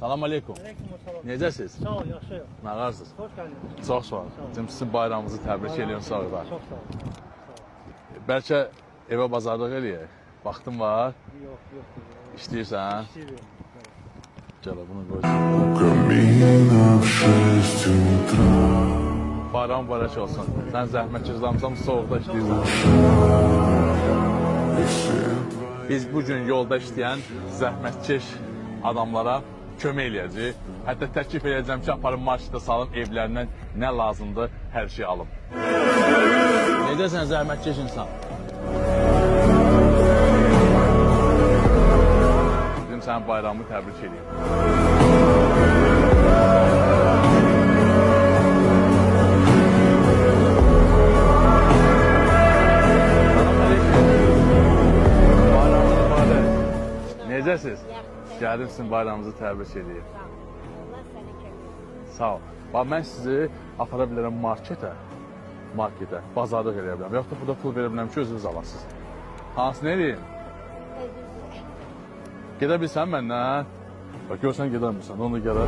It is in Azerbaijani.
Salam aleykum. Aleyküm. Necəsiz? Sağ ol, yaxşıyam. Nağarsız? Xoş gəldiniz. Çox sağ olun. Cim sizin bayramınızı təbrik edirəm sağ olun. Çox sağ ol. Sağ ol. Bəlkə evə bazarlıq eləyək. Vaxtın var, Yox, yox. işləyirsən. İstəyirəm. Gəl bunu qoy. Камина в 6 утра. Bayram mübarək olsun. Sən zəhmətkeş adamsan, soyuqda işləyirsən. И все твои Biz bu gün yolda işləyən zəhmətkeş adamlara kömək eləyəcəyik. Hətta təklif eləyəcəm ki, aparım marşrutda salım evlərindən nə lazımdır, hər şeyi alım. Necəsən zəhmətkeş insan? Bizim sənin bayramını təbrik eləyim. Salam aleyküm. Bayramınız mübarək. Necəsiz? Gəldim sizin bayramınızı təbrik eləyim. Allah səni kömək. Sağ ol. Bax mən sizi apara bilərəm marketə. Marketə, bazarlıq eləyə bilərəm. Yoxsa burada pul verə bilərəm ki, özünüz alasınız. Hansını eləyim? Özünüzü. Gedə bilsən məndən? Bax görsən gedərmisən, onu gələr.